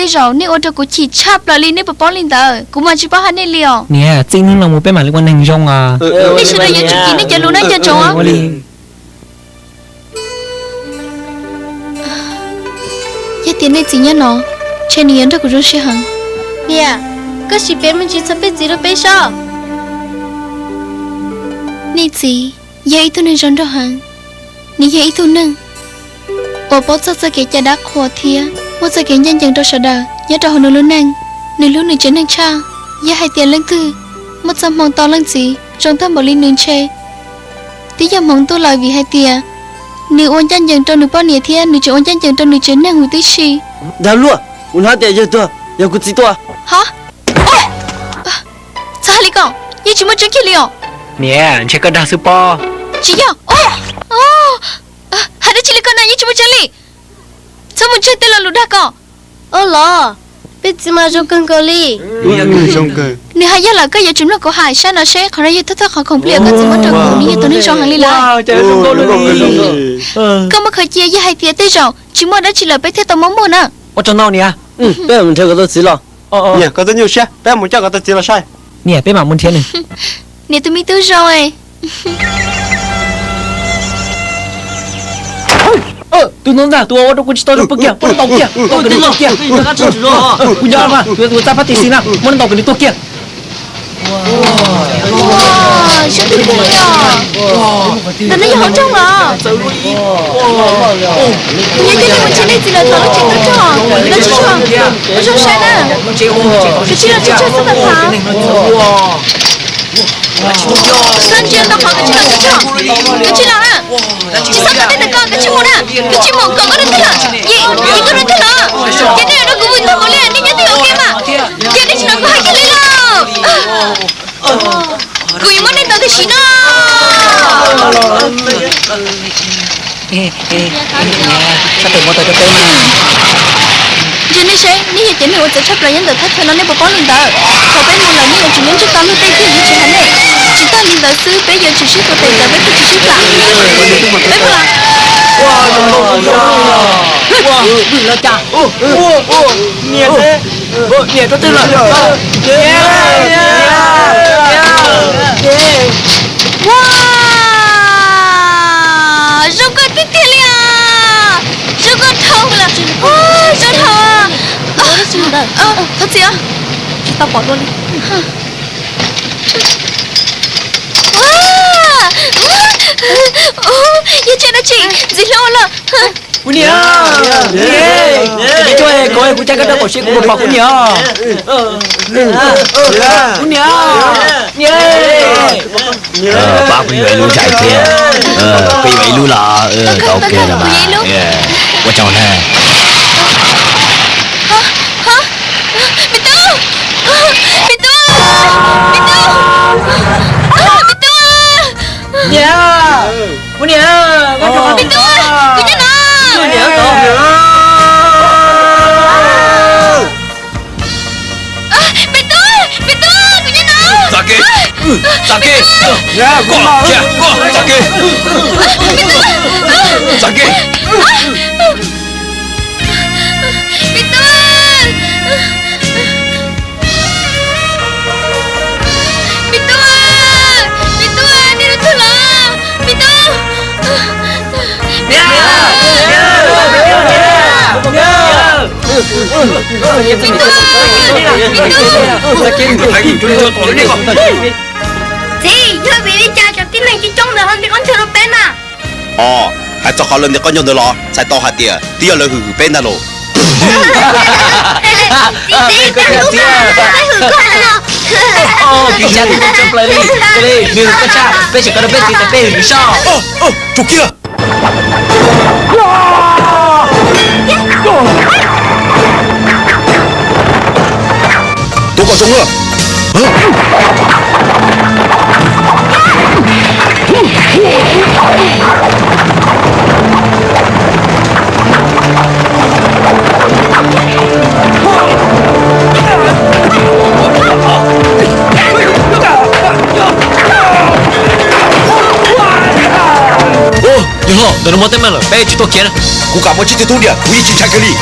Tej zaum nej ua rau kuv chim tshaj plaws li, nej puas paub li ntawd? Kuv mas tsis paub hais nej li os. Niam, txij hnub no mus peb mam li ua neeg zoo os. Nej sawv daws yuav tsum kis nej cov lus no nco ntsoov. Yog tias nej txiv nyob no, ntshe nws yuav nrog kuv zoo siab heev. Niam, koj sim piav me ntsis txog peb txiv rau peb saib. Nej txiv yog ib tug neeg zoo nraug heev. Nws yog ib tug neeg uas paub txog txoj kev cai dab qhuas thiab muaj txoj kev ncaj ncees rau sawv daws nyob rau hauv nws lub neej. Nws hlub nws tsev neeg tshaj. Yog hais tias leej twg muaj txoj hmoo tau leej txiv zoo tag npaum li nws ntshe twb yog hmoov ntuj lawm, vim hais tias nws ua ncaj ncees rau nws poj niam thiab nws tseem ua ncaj ncees rau nws tsev neeg huv tib si. Dag luaj, kuv hnov tias yawg tuag yog kuv txiv tua. Ho, txhob hais li ko, yeej tsis muaj tseeb kiag li os. Niam, ntshe koj dag xwb pob. Tsis yog. Hais dab tsi li ko na, yeej tsis muaj tseeb li. Txhob mus ntseeg tej lo lus dag ko. Ua los, peb txiv mas zoo kawg nkaus li. Nws hais yog lawm, koj yuav tsum mloog kuv hais. Saib no seb, qhov no yog thawj thawj qhov khoom pliam koj txiv muab rau kuv, nws yog tus neeg zoo heev li lawm. Koj muab khaws cia, yog hais tias tej zaum tsis muaj dab tsi lawm peb thiaj tau muab muag na. Ua tsaug ntau niam. Peb mus nrhiav koj tus txiv los. Niam, koj tub nyuj siab, peb mus coj koj tus txiv los saib. Niam, peb mam mus nrhiav nws. Niam tus me tub zoo. Tus no ntag, tus uas ua rau kuv tsis tau zoo pw kiag, muab nws ntaus kiag, ntaus kiag, kuv nco mas, tus txaj pab tim xis na, muab nws ntaus kom nws tuag kiag. Zoo tiag tiag li os. Ntawm no yog hauv nroog los? Kuv nyob coob li mus ntsib nej txiv lawm thaum lub tsev tub rog, lawv tsis tshua ua zoo saib na. Kav tsij los tsev tsawg xwb tau thaum. Koj ntsia tau qhov kav tsij los tub rog, kav tsij los na. Tsis txhob kov tej ntawd ko, kav tsij mus na, kav tsij mus kom koj rau twg lawm, yim koj rau twg lawm. Ces nej yuav rau kuv vwm tag npaum li, nej nyob twg ua ke mas. Ces nej tsis hnov kuv hais kiag li lawm. Kuv yuav muab nej ntaus tib si no. Ntsia nej seb, nej yog cov neeg uas txawv tshaj plaws nyob ntawm thaj chaw no, nej puas paub li ntawd? Thaum peb mus lawm nej yuav tsum nyob ntsej tog luag tej thiab yuav tsis hais nej. Tsis tag li ntawd xwb, peb yuav tsum sib tua tes tawm peb thiaj tsis sib tham. Peb mus lawm. Niam, rau twg lawm? Ua, zoo nkauj tiag tiag li os. Zoo nkauj dhau lawm. Zoo dhau. Thov txim os. Tsis tau pom dua li. Yog tseem dab tsi ntxim hlub ua luaj. Kuv niam, kuv cab koj rau kom siab kuv pom kuv niam. Kuv niam, niam. Pab kuv yuav ib lub zais thiab. Koj yuav ib lub los? Tau, ok los mas. Ua tsaug na. Me tub, me tub, me tub, me tub. Niam, kuv niam, me tub, kuv nyob no. Me tub, me tub, kuv nyob no. Txav kev, txav kev, koj cia, koj txav kev. Txav kev. Me tub, me tub, me tub, nej rau twg los? Me tub. Txiv, yog vim li cas cov tib neeg coob coob ntawd ho ntiaj qab ntswg rau peb na? Os, hais txog qhov lawv ntiaj qab ntswg ntawd los txhais tau hais tias twb yog lawv hwm hwm peb ntag los. Txiv, peb hwm koj. Txiv, nws hwm koj tshaj, peb tseem koj rau peb txiv tias peb hwm nws soj. Rau kiag. Tuav kom zoo na. Yawg hlob, ntawm no muaj teeb meem lawm, peb tsis tuaj khiav na. Kuv kam muaj tsib tug tub diam, kuv yeej tsis ntshai kawg li.